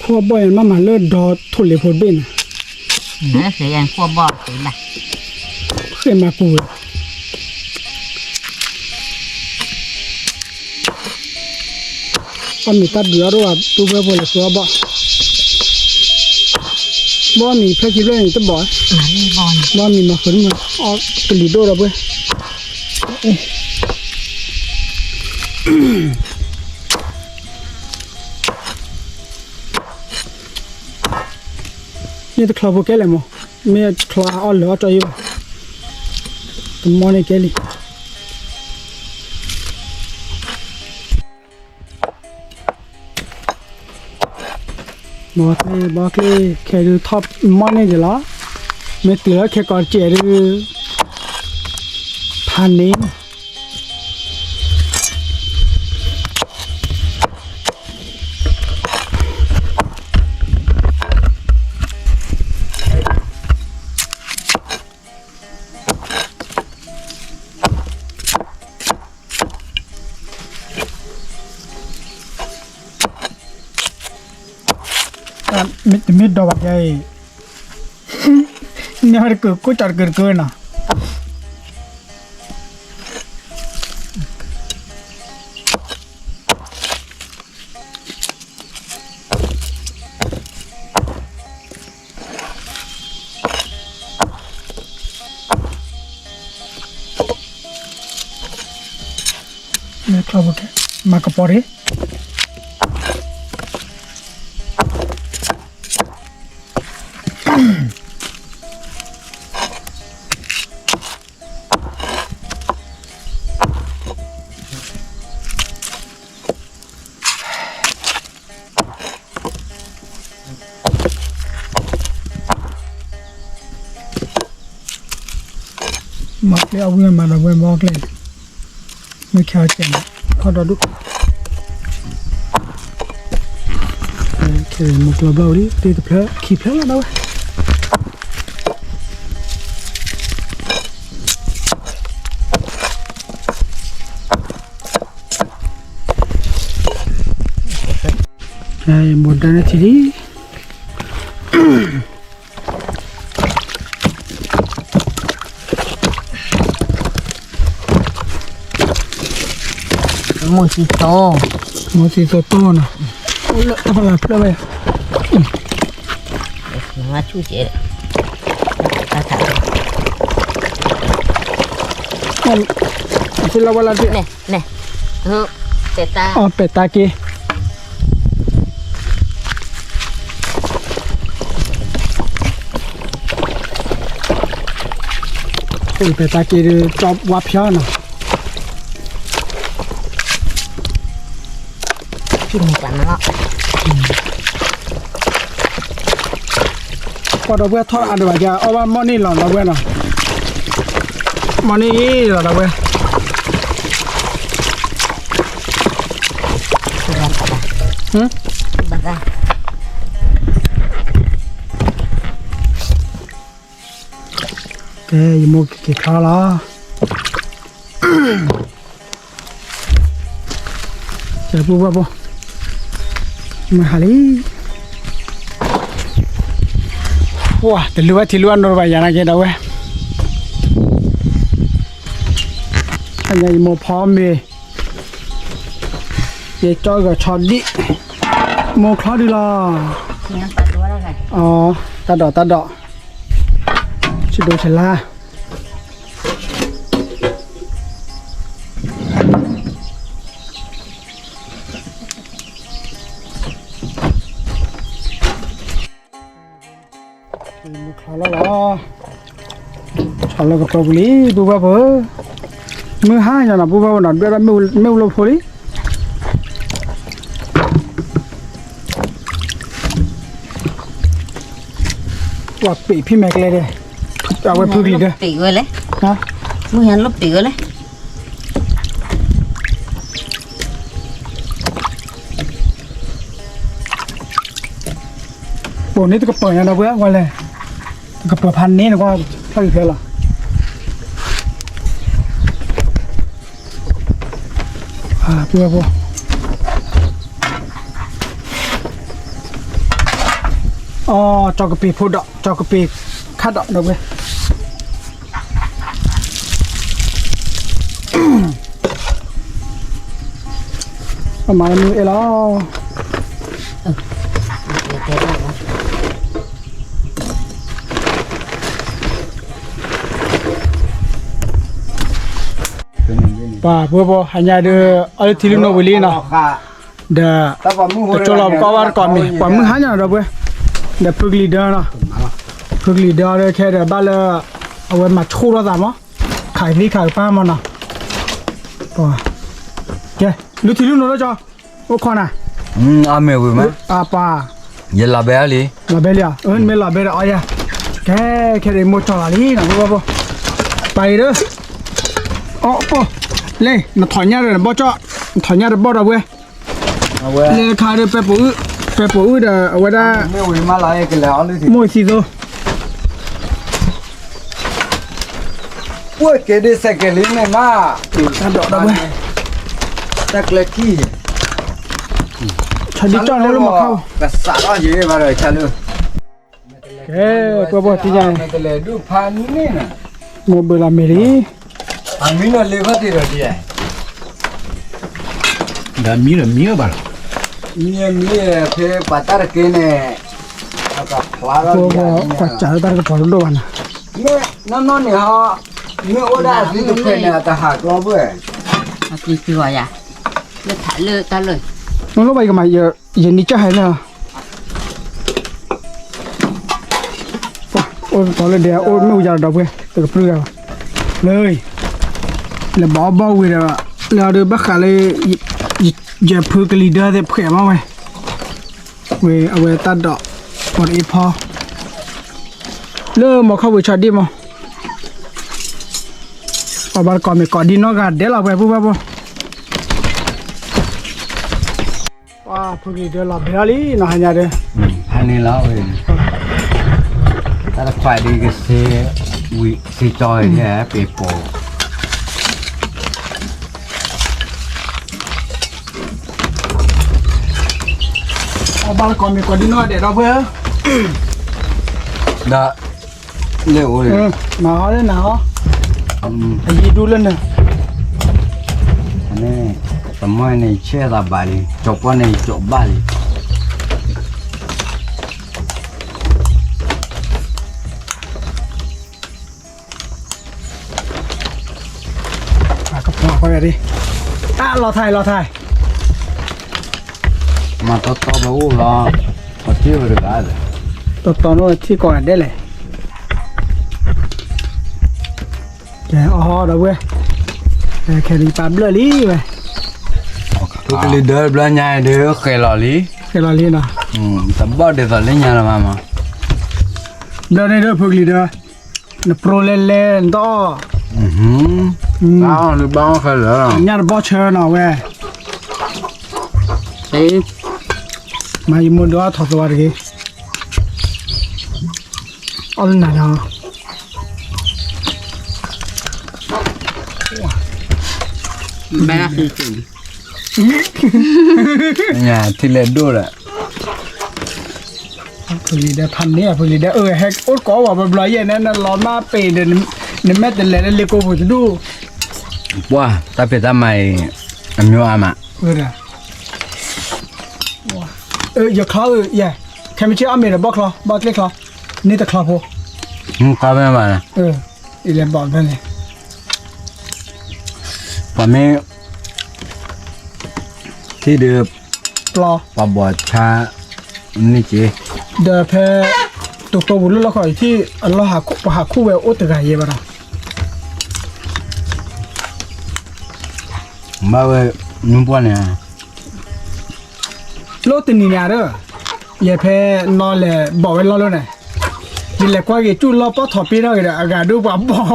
ခိၣ်ဘီၣ်အံၤ မ့ၢ်မၤလၢဒီထိၣ်လ့ၤဖိတဘ့ၣ်န့ၣ်, ဃ့မၤပူၤဝဲ အီၣ်မ့ၤတၢ်ဒုးအီၣ်ဒိၣ်ဘၣ် ပှၤပှဲၤဖိလဲၤဃုအီၣ်ဘီၣ်, ဘီၣ်မံၤဖျၢၣ်ခံဖျၢၣ်န့ၣ်တဘီၣ်, ဘီၣ်မံၤမၤဃုတမုာ်, အီၣ်ကလံၤဒိၣ်ဒီးပှဲၤ မ့ၢ်တချီဖိကဲလဲၣ်မး, မ့ၢ်ချီအီၣ်လၢအီၣ်တၢ်ယိၣ်ဘၣ်, တမီၢ်န့ၣ်ကဲလံ, ဘီကျ့ၣ် ဘီကျ့ၣ် ခဲဒုးထီၣ်မီၢ်န့ၢ်က့ၤလီၤ, မ့ၢ်တုၤလၢခဲကိးတစဲးဒုး ဖးန့ၣ် တမ့ၢ်ဒီးဘၣ်ယဲအံၤ, န့ၢ်ဝဲတကုာ်ကိၣ်ကၠီတကုာ်တကုာ်နီၤ. မ့ၢ်ချီဖိကဲ, မၤကပီၤရံၣ် မၤကျဲအဝံၣ်မးဒီးဝဲဘီကျဲ, မ့ၢ်ခဲအီၤကဲးန့ၣ် ခီဒီဒူၣ်, ခဲမၤကျီဘျီဝံၤလံ တ့တဖျၢၣ်ခံဖျၢၣ်လီၤဒီးဝဲ မိၢ်ဒါန့ၣ်ထံၣ်လံ, မိၢ်သံသိ, မိၢ်သံသိတိၢ်နီၤ, အိၣ်လၢတၢ်ဖးလၢ်ဖျၢၣ်ဝဲ, ဆူၣ်ကဲး, ဆူၣ်လၢဝဲလၢဒ်န့ၣ်, အီၣ်ပဲာ်တၢ်က့ၤ ပဲာ်တၢ်က့ၤဒီး ကၠီဝါဖျါနီၤ, ပှၤဒီပုၢ်ဝဲၢ်ထီၣ်အါဒိၣ်ဘၣ်ကဲ အီၣ်ဘၣ်မီၢ်န့ၢ်လီၤဒီပုၢ်ဝဲၢ်နီၤ, မီၢ်န့ၢ်လီၤဒီပုၢ်ဝဲၢ် ကဲ ယမိၢ်က့ၤခါလီၤ, ကဲပုၢ်ဝဲၢ်ဖိ, မုၢ်ဟါလံ, ဝါ တလူၤဝဲထံလူၤအနိးဘၣ်ယၤနာ်က့ဒီပုၢ်ဝဲၢ်, အညါယမိၢ်ဖီမ့ၤ, ယကၠီဂီၤဆီဒံၣ်, မိၢ်ချီဒုလီၤ, တၢ်ဒိးတၢ်ဒိး, ဆံဒိၣ်ဆံလါ မုၢ်ချီလီၤလီၤ, ဆီလၢကပၢၤပူၤလံ ပုၢ်ဘၣ်ဖိ, မုၢ်ဟါညါနီၤ ပုၢ်ဘၣ်ဖိနီၤ ဒွဲၣ်ဒၣ်မ့ၣ်အူလီၤဖိလံ, ပှၤပ့ၤဖံးမဲာ်ကျဲဒဲး, အဝဲဖုကလံၤဒၢ, မုၢ်ဟါလီၤပ့ၤဝဲလဲၣ် ပိာ်န့ၣ်တကပၤညါဒီပုၢ်ဝဲၢ်လဲၣ်, တကပၤဖးန့ၣ်နကွၢ်, ဖးယံၤဖဲလီၤ, ပုၢ်ဝဲၢ်ဖိ, အီ ကၠီကပ့ၤဖိဒီး ကၠီကပ့ၤခါဒီးဒီပုၢ်ဝဲၢ် ပမၤလၢမုၢ်အဲၣ်လီၤ. ပှၤပုၢ်ဖိဟါညါဒီး အီၣ်လၢထံလုၢ်နိဝံၤလံနီၤ, ဒီး တကၠီလီၤပကီၢ်ဘၣ်တကိးမံၤ ပှၤမုၢ်ဟါညါနီၤဒီပုၢ်ဝဲၢ်, ဒီးဖုကလံၤဒၢနီၤ, ဖုကလံၤဒၢဒီးခဲဒီးဘၣ်လၢ အဝဲမၤဆူၣ်ထီၣ်သးမး, ခးသံခးကပၤမးနီၤ, ကဲ လုၢ်ထံလုၢ်နိလၢကၠီ အိၣ်ခိးနၤ, အမ့ၢ်ဝံၤမး, အပှၤ, ယလီၤဘဲလံ, လီၤဘဲလံဧါ, မ့ၢ်လီၤဘဲဒီးအီယၤ, ကဲ ခဲဒီးမိၢ်ကၠီလီၤလံနီၤ ပုၢ်ဖိ, ပာ်အံၤဒီး, အီ ပီၢ်, လၢ နထီၣ်ညၣ်ဒီးနဘီၣ်ကၠီ, နထီၣ်ညၣ်ဒီးဘီၣ်ဒီပုၢ်ဝဲၢ်, လၢခါဒီးပဲပိာ်အုၣ်, ပဲပိာ်အုၣ်ဒီးအဝဲဒၣ်, မိၢ်သံသိ အိၣ်က့ၤဒ်စဲးကဲၤလံန့ၣ်မး, တၢ်ဒိးဒီပုၢ်ဝဲၢ်, တၢ်ကျဲခံ, ဆီဒံၣ်ကၠီန့ၣ်လၢမၤခါ, ကစးထီၣ်ယံၤဘၣ်ဒီးဆါလၢ, ကဲ ပှၤဘီၣ်သံညါန့ၣ်, မိၢ်ဘၢလီၤမ့ၤလံ, အမံၤနီၤလ့ခီၣ်ထံးဒီးဒ်, ဒီးမံၤဒီးမံၤဘၣ်လီၤ, မံၤမံၤဖဲပှၤတၢ်တက့ၢ်န့ၣ်, ပှၤစးလၢတၢ်တကပၤတဒိၣ်ဘၣ်နၤ, နီၢ်နီၢ်န့ၣ်ဟီ, မ့ၢ်အိၣ်ဒၣ်အသံတဖျၢၣ်န့ၣ် အတဟးကျီဘၣ်, အသံသံဂီၤယၤ, လၢထးလၢတၢ်လၢ, မ့ၢ်လီၤဘၣ်ယကမၤ ယနံၤကၢ်ဟဲလၢ, အိၣ်တတီၤလၢဒဲး အိၣ်မ့ၣ်အူယၤဒီပုၢ်ဝဲၢ် တကပြုၢ်ဂၤဘၣ်, လၢ, လၢဘီဘီဝံၤဒီး, လၢအဒုးဘၣ်ဃးလၢ, ယဖုကလံၤဒၢသ့ၣ်ဖှဲးမးဝဲ, ဝဲအဝဲတၢ်ဒိး, ပီၤတအ့ဖီ, လၢမီၤခီၣ်ဝံၤဆီဒံၣ်မး, ပှၤဘၣ်တကိးမ့ၢ်ကိးဒံနီၢ်ဂၤဒဲးလီၤဝဲပုၢ်ဘၣ်ဘီ ပှၤဖုကလံၤဒၢလီၤဘဲလီၤလံနီၤဟါညါဒီး, ဖဲန့ၣ်လီၤဝဲ, တၢ်တခွါဒ်ကစ့, ဝံၤစ့ကၠီန့ၣ် ပ့ၤပိာ်, အဘၣ်လၢကိးမ့ၢ်ကိးဒ်နီၢ်ဒဲးဒီပုၢ်ဝဲၢ်, ဒီး, လၢအိၣ်, နၤဟီလၢနၤဟီ, အယံၤဒူလၢနၤ, န့ၣ်, တမီၢ်န့ၣ်ဆဲးသးဘၣ်လံ ကၠီၤပီၣ်န့ၣ်ကၠီၤဘၣ်လံ ကဖီခွဲးဒ်, တၢ်လီၤထါလီၤထါ, မၤတီတီပအိၣ်လီၤ, ပထံၣ်ဝဲတဂၤ, တီတီနီၢ်ထံၣ်ကိးဂၤဒဲးလဲၣ်, ကဲအီၤဒီပုၢ်ဝဲၢ်, ခဲဒံးပာ်ဘျၢၣ်လံဝဲ, ဖုကလံၤဒၢဘျီညါဒီး ဃဲၤလီၤလံ, ဃဲၤလီၤလံနီၤ, တဘီၣ်ဒ်သိးလၢညါလၢၤဘၣ်မး, ဘျီန့ၣ်ဒီးဖုကလံၤဒၢ, နပြိလဲၤလဲၤနတအီၣ်, ဘၣ်အီၣ်လၢဘၣ်အီၣ်ခဲလၢာ်, ညၣ်တဘီၣ်ဆၢနီၤဝဲ, မၤယမိၢ်ဒုးအီၣ်ထီၣ်သဝါတဂ့ၤ, အီၣ်လၢနၤဒီး ဘဲလၢ, ထံလဲၣ်ဒိၣ်ဒီး, ဖုလံၤဒၢဖးန့ၢ် ဖုလံၤဒၢအၢ ဟဲအိၣ်ကိးဝဲဘျီယဲၢ်န့ၣ် နလီၤမၢ်ပ့ၤဒီး, နမ့ၢ်တလဲၤလၢလ့ကိပူၤတဒူၣ်, ပှၤ တၢ်ဖံးတၢ်မၤအံၤ အမျိုးအါမး, ယချီ, ခဲမုၢ်ဆ့ၣ်အီၣ်မ့ၤဒီးဘီၣ်ချီ ဘီၣ်ကျ့ၣ်ချီ, န့ၢ်တချီဖိ, အလဲၤဘီၣ်ဖဲန့ၣ်, ပှၤမ့ၢ် ထံၣ်ဒီး ပှၤဘီၣ်ဆါန့ၢ်က့ၤ, ဒီးဖဲ တိၤတိၤပူၤလၢလီၢ်ခီအံၤထံၣ် အလီၢ်ဟးခူၣ် ပှၤဟးခူၣ်ဝဲအိၣ်တဂၤယဲဘၣ်ဒီး ဘၣ်ဝဲ မုၢ်ပှၢ်န့ၣ်, လၢတနံၤန့ၣ်ဒီး ယဲဖဲနီၢ်လဲၤဘီၣ်ဝဲလီၢ်လၢန့ၣ်, ယလဲၤကွၢ်က့ၤကၠူၣ်လီၢ်ပီၣ်ထီၣ်ပ့ၤထီၣ်က့ၤဒီး အဂၤဒိၣ်ပှၤဘီၣ်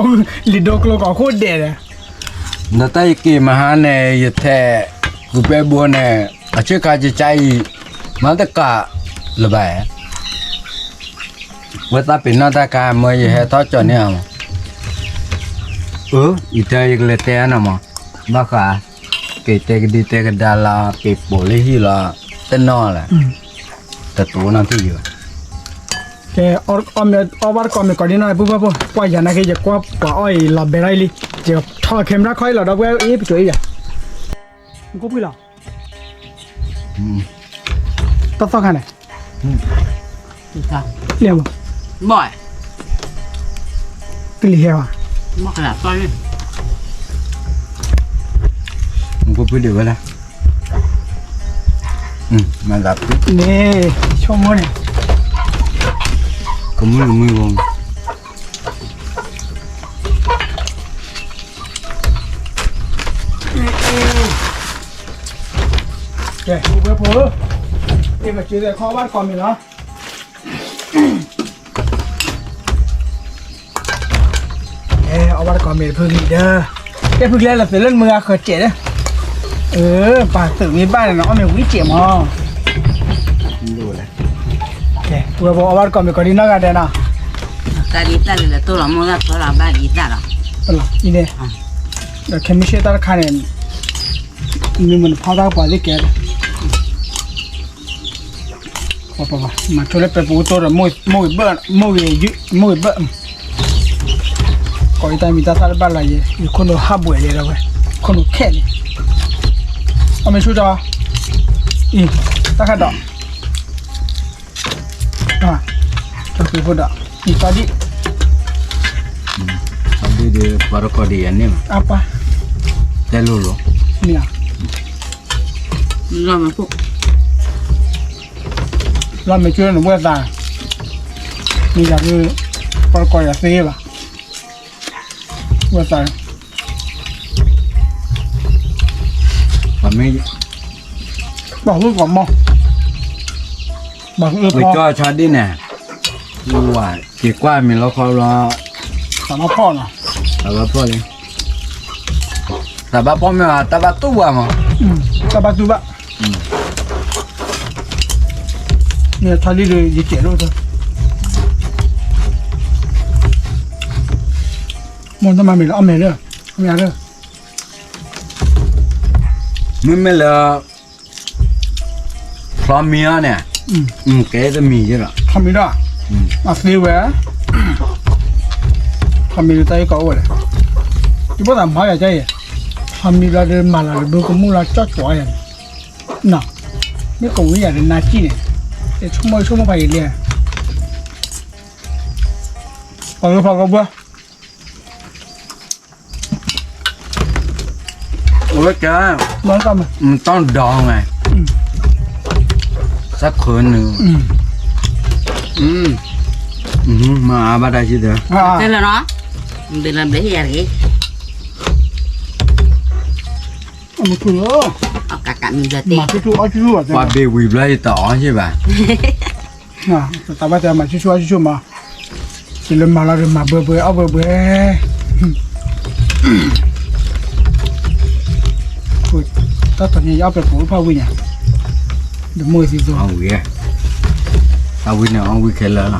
လံာ်ဒိကျိကီၢ်ခိၣ်ဒဲးဒီး, ဒီးတၢ်ယက့ၤမဟါန့ၣ် ယထဲး ကူးပဲဘိန့ၣ် အဆ့ၣ်ခါကကါအံၤ မၤတကးလၢၤဘၣ်, ဝဲသးပ့ၤနီၣ်တၢ်ခါ မ့ၢ်ယဟဲထီၣ်ကၠီၤန့ၢ်အီၤ, အၢ ယတဲယကလဲၤတဲအါန့ၣ်မး, ဘၣ်ဃး က့ၤတဲကဒံတဲကဒါလီၤ က့ၤပိာ်လၢဟံၣ်လီၤ တနီၤလဲၣ်, တတိၤနီၢ်ထံၣ်ယဘၣ်, ကဲ အီၣ်ဘၣ်တကိးမ့ၢ်ကိးဒံနီၢ် ပုၢ်ဖၢ်ဖိ ကွၢ်ယၤနာ်က့ ယကွၢ်ပှၤအီၣ်အံၤလီၤဘဲထီၣ်အံၤလံ, ယထီၣ် camera ခီအံၤလီၤ ဒီပုၢ်ဝဲၢ်အံၤ ပစိၤအံၤယၤ, နကိၣ်ပှံၢ်လီၤ တၢ်သီၣ်ခါန့ၣ်, လၢမ, ကလံၤဟဲဘၣ်, နကိၣ်ပှံၢ်ဒံးဝဲဒၣ်, မၤသးပှံၢ်န့ၣ်, ဆိကမိၣ်န့ၣ်, ကမုၢ်မုၢ်ဝဲ ကဲ ပုၢ်ဖိဧၢ, ကဲ ပစ့သဲခီအီၣ်ဘၣ်တကိးမ့ၢ်လီၤ, ကဲ အီၣ်ဘၣ်တကိးမ့ၢ်တဖုဂံၢ်ဒီး, ကဲ ဖုကျဲလၢသုးလၢနမုၢ်ဂၤဃၢၤစဲးဒီး, အၢ ပှၤသုးမ့ၢ်ဘၣ်န့ၣ်နီၤ အီၣ်မ့ၢ်ဝံၤစဲးမး, ကဲ ပုၢ်ဖိအီၣ်ဘၣ်တကိးမ့ၢ်ကိးဒံနီၢ်ဂၤဒဲးနီၤ, တၢ်ဒ်တၢ်လၢလၢတိၢ်လီၤမိၢ်သၣ်ဖျီလီၤဘၣ်ဒ်တၢ်လီၤ, အံၤန့ၣ်, ဒီးခဲမုၢ်ဆ့ၣ်တၢ်တခါန့ၣ်, မ့ၢ်မနုၤဖီတၢ်ကပှၤသ့ၣ်ကဲ, မၤဆိလၢပဲပူၤကတိၢ်ဒီး မိၢ်ဂ့ၤဘၢၣ်, မိၢ်ဂ့ၤဘၢၣ်, ကိးယတၢ်မံၤတၢ်သၣ်တဘၣ်လၢယဲ, ယခိၣ်နူာ်ဟးဘှဲးလံဒီးဝဲ, ခိၣ်နူာ်ခဲလံ, အီၣ်မ့ၢ်ဆူၣ်တီ, အံၤ, တၢ်ခါဒီး, တၢ်ပ့ၤဖိဒီး, အံၤတၢ်ဒံၣ် တၢ်ဒ်ဒီး ပှၤတကိးဒံးယၤန့ၣ်မး, အပၢ်, တဲလိၤလိၤ, မ့ၢ်ဧါ, လီၤမ့ၢ်ကၠိနဘှဲသး, မ့ၢ်ယၤဒ်, ပှၤတကိးယၤသ့ဘၣ်, ဘှဲသး, ပှၤမ့ၢ်, ပှၤဟုၣ်ကီးမီၢ်, ပှၤဟုၣ်ကီး, ပကၠီဆါဒ်န့ၣ်, ဝၤ, က့ၤကွၢ်မ့ၢ်လီခီလီၤ, သးဘၣ်ဖီၣ်နီၤ, သးဘၣ်ဖီၣ်လံ, သးဘၣ်ဖီၣ်မ့ၢ်ဧါ တၢ်ဘၣ်တူၢ်ဘၣ်မး, တၢ်ဘၣ်တူၢ်ဘၣ်, မ့ၢ်ထီၣ်လံဒီး ယစဲးလိာ်သၢ, မိၢ်တမၤမ့ၢ်လၢအီၣ်မဲာ်လၢ, အီၣ်မဲာ်လၢ, မ့မ့ၢ်လၢ ဖျီမံၤအီၤန့ၣ်, ကဲတမံၤယဲလီၤ, ဖျီမံၤဒီး, အသ့ဝဲ, ဖျီမံၤလၢတၢ်အံၤကီးအိၣ်ဝဲလဲၣ်, ယဘၣ်သးမၤယၤကဲယဲ, ဖျီမံၤလီၤဒီးမၤလီၤဒီးဘုကမူၣ်လီၤကၠီကၠီယဲန့ၣ်, မ့ၢ်ကဝံၤယၤဒီးနၤကံၣ်န့ၣ်, ယဆိကမိၣ်ဆိကမိၣ်ဖးယံာ်လံ, ပှၤကဖီကဘှၢ အဝဲကဲ, မတၢ်ဒီးဝဲ, သးခုနုၤ, မၤအါဘၣ်တၢ်ဆံးတၢ်, တဲလီၤနီၤ, ဘ့ၣ်လီၤဘျ့ယၤတဂ့ၤ, ပှၤဘ့ၣ်ဝံၤဘျီယတအီၣ်ဆံးဘၣ် တၢ်ဘၣ်တဲမၤဆူၣ်ဆူၣ်အီၣ်ဆူၣ်ဆူၣ်မး, ယလၢမၤလီၤဒီးမၤဘှဲဘှဲအီၣ်ဘှဲဘှဲ, တၢ်တနံၤယအီၣ်ပဲပူၤဖးဝံၣ်ညါ, ဒီးမိၢ်သံသိ, အဝံၤန့ၣ်အီၣ်ဝံၣ်ခဲလၢာ်လီၤ,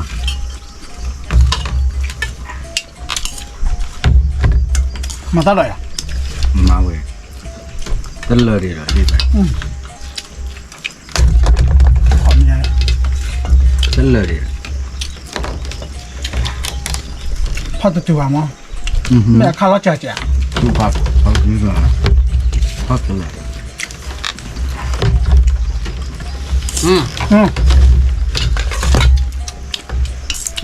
မၤတၢ်ဒီးယၤ, မၤဝဲ, တလၢာ်ဒံးလီၤဒံးဘၣ် တလၢာ်ဒံး, ဖီၣ်တတုၤဘၣ်မး, မ့ၢ်အခါလီၤစှၤစှၤ, ဖးဖးဖးဖး ဝါမ့ၢ် ဒီးပှၤတဘျ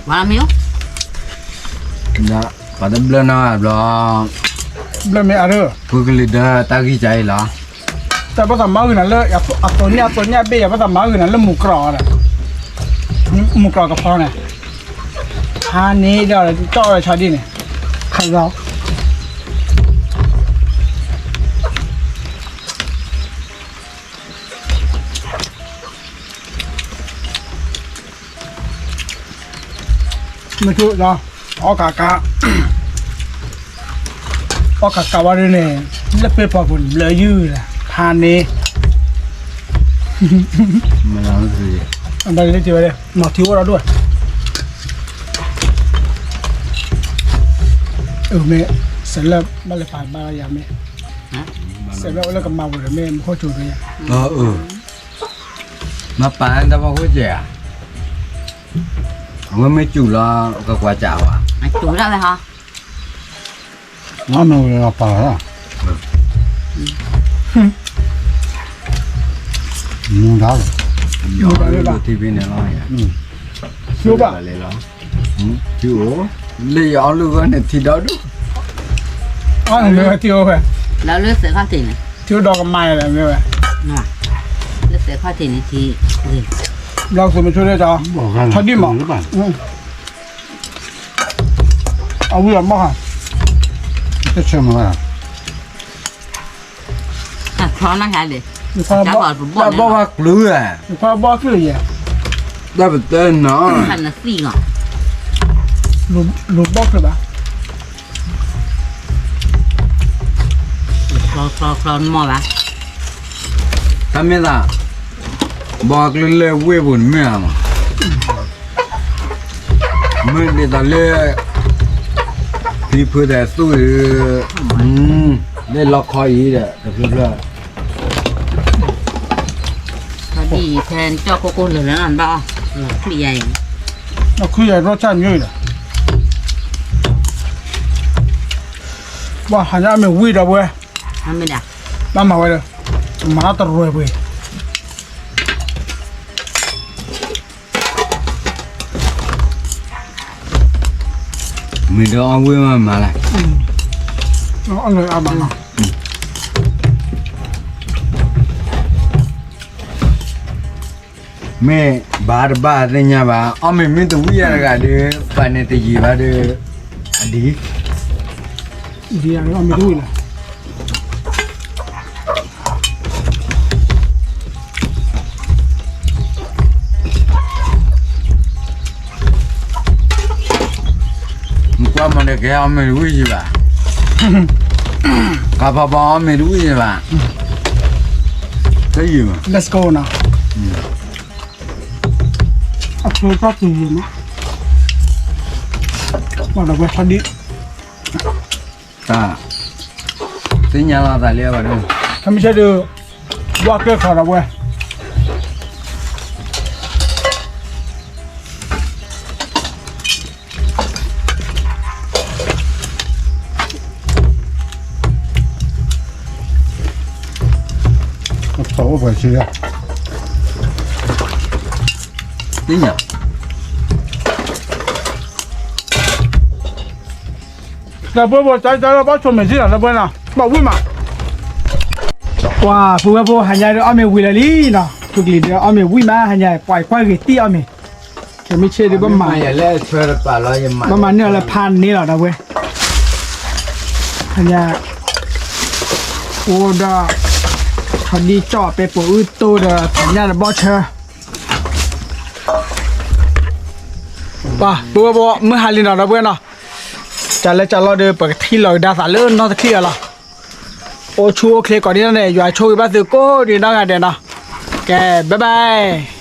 ၢနီဘျီ ဘျၢမ့ၢ်အါရၢ ဖုကလံၤဒီးတၢ်ဂံၢ်စၢ်အံၤလီၤ တၢ်ဘၣ်သးမၤဂ့ၤနၤလၢ အသိးညၣ်အသိးညၣ်ဘ့ၣ် ယဘၣ်သးမၤဂ့ၤနၤလၢမူၤကြီဒီး မူၤကြီကဖီန့ၣ် ဟါန့ၣ်ဒီး ကၠီၣ်ဝဲဆီဒံၣ်န့ၣ် ခးလီၤ မ့ၢ်ဆိဒီး အီၣ်ကးကး အီၣ်ကးကးဝဲဒ်န့ၣ် လၢပ့ၤပီၤပူၤဘျၢယုၢ်လၢ ဖးန့ၣ် မ့ၢ်လီၤ အဘၣ်လၢက့ၤဝဲဒၣ် မၤထံအိၣ်ဒီးဒိၣ် အမ့ၢ် စဲးလၢဘၣ်လဲၤပာ်ဘၣ်လီၤယၤမ့ၢ် စဲးလၢအိၣ်လၢကမၤဝဲဒီးမ့ၢ်မူခိၣ်စူၤဒ်ယၤ မၤပာ်တၢ်ဘၣ်ဃိကဲဧါ အဝဲမ့ၢ်စူၤလီၤ ကကွၢ်စးဝဲ စူၤဒၣ်ဝဲဟီ နမ့ၢ်ဝဲပာ်လီၤ မူဒါလီၤ ယအီၣ်လုၢ်ထံဖဲန့ၣ်လီၤ ဆိဘၣ် လၢယအီၣ်လုၢ်ဂီၢ်န့ၣ်ထံဒီဒူၣ် အီၣ်န့ၣ်မ့ၢ်ဝဲထံအိၣ်ဝဲ လၢလၢသဲးခီၣ်ထံးန့ၣ် ထံအိၣ်ဒီးကမၤယၤဒီးမ့ၢ်ဝဲ လၢသဲးခီၣ်ထံးန့ၣ်ထံ ဘျီကမ့ၢ်ဆိဒ်ဒီး ထီဒံၣ်မး အဝံၤအဘီၣ်ဟါ တဆၢမး ချီနၢ်ဟါဒံး တၢ်ဘီၣ်ဝဲကျုၤဧါ တၢ်ဘီၣ်ကျုၤယဲ တၢ်ပတဲနီၤ နသံၣ်လီၤ လူၤဘီၣ်ကျုၤဘၣ် ချီချီချီမီၢ်ဘၣ် တၢ်မ့ၢ်သး ဘီၣ်ကျုၤလၢဝ့ၢ်ပူၤန့ၣ်မ့ၢ်ဧါမး မ့ၢ်ဒ်သိးလၢ ဖံဖုသးသူၣ်ဒီး လၢလီခီအံၤဒီး တဖျၢၣ်ဖျၢၣ် ဖဲကၠီၣ်ခိၣ်ကိၢ်လၢာ်လၢာ်နီၢ်ဒီး လီၤခရံာ်ယၤအံၤ လီၤခရံာ်ယၤရီၣ်ဆၣ်မၠိအံၤဒီး ပှၤဟးညါအီၣ်မ့ၤဝံၤဒီးပဝဲ ဘၣ်မၤဝဲဒီး မၤတၢ်တရံးပှ့ၤ မ့ၢ်ဒီးအီၣ်ဝံၤမးမၤလဲၣ် အီၣ်လၢအမၤလီၤ မ့ၢ်ဘၣ်တဘၣ်သ့ၣ်ညါဘၣ် အီၣ်မ့ၤမ့ၢ်တဝံၣ်ယၤတဂၤဒီး ပှၤန့ၣ်တယံာ်ဘၣ်ဒီး အဒံး ဒံးအီၣ်မ့ၤတဝံၣ်လီၤ ကွၢ်မၤဒီးကဟဲအီၣ်မ့ၤတဝံၣ်ယံၤဘၣ် ကဖီဘီအီၣ်မ့ၤတဝံၣ်ယံၤဘၣ် တယံၤဘၣ် Let's go နီၤ အချိုးတော့သူရေနော် ဘာတော့ပဲဖတ်ဒီ တၢ် သ့ၣ်ညါလီၤသးလၢအဘၣ်ဒိ ခမ့ၢ်ဆဲးဒီး ဘွားကဲခါတော့ဝဲ အသီၣ်အိၣ်ပှဲၤဆံ သ့ၣ်ညါ တၢ်ဘိဘိ တၢ်ဘိဘိဘိနီၤ ဘၣ်ဝံၣ်မး ပှၤ ပုၢ်ဝဲၢ်ဖိ ဟါညါဒီးအီၣ်မ့ၤဝံၤလၢာ်လံနီၤ ဖုကလံၤဒီးအီၣ်မ့ၤဝံၤမး ဟါညါ ပှၤကွၢ်ဂ့ၤတံၢ်အီၣ်မ့ၤ ခဲမုၢ်ဆ့ၣ်ဒီးဘၣ်မၤ ဘၣ်မၤန့ၢ်အီၤလၢဖးန့ၢ်လီၤဒီးဝဲ ဟါညါ အိၣ်ဒီး ထီဒံၣ်ကၠီၣ်ပဲပိာ်အုၣ်တိဒီး ဖးညၣ်ဒီးဘီၣ်ဆၢ ပှၤ ပုၢ်ဝဲၢ်ဖိ မုၢ်ဟါလံနီၤဒီးဝဲနီၤ ကၢ်လၢကၢ်လီၤဒီး ပကထံၣ်လီၤကဒါသးလၢနီၢ်တထံၣ်အလီၤ အိၣ်ဆူၣ်အိၣ်ချ့ကိးဒံနီၢ်န့ၣ် ယွၤဆိၣ်ဂ့ၤဘၣ်သုကိးဒံနီၢ်ဂၤဒဲးနီၤ ကဲ bye bye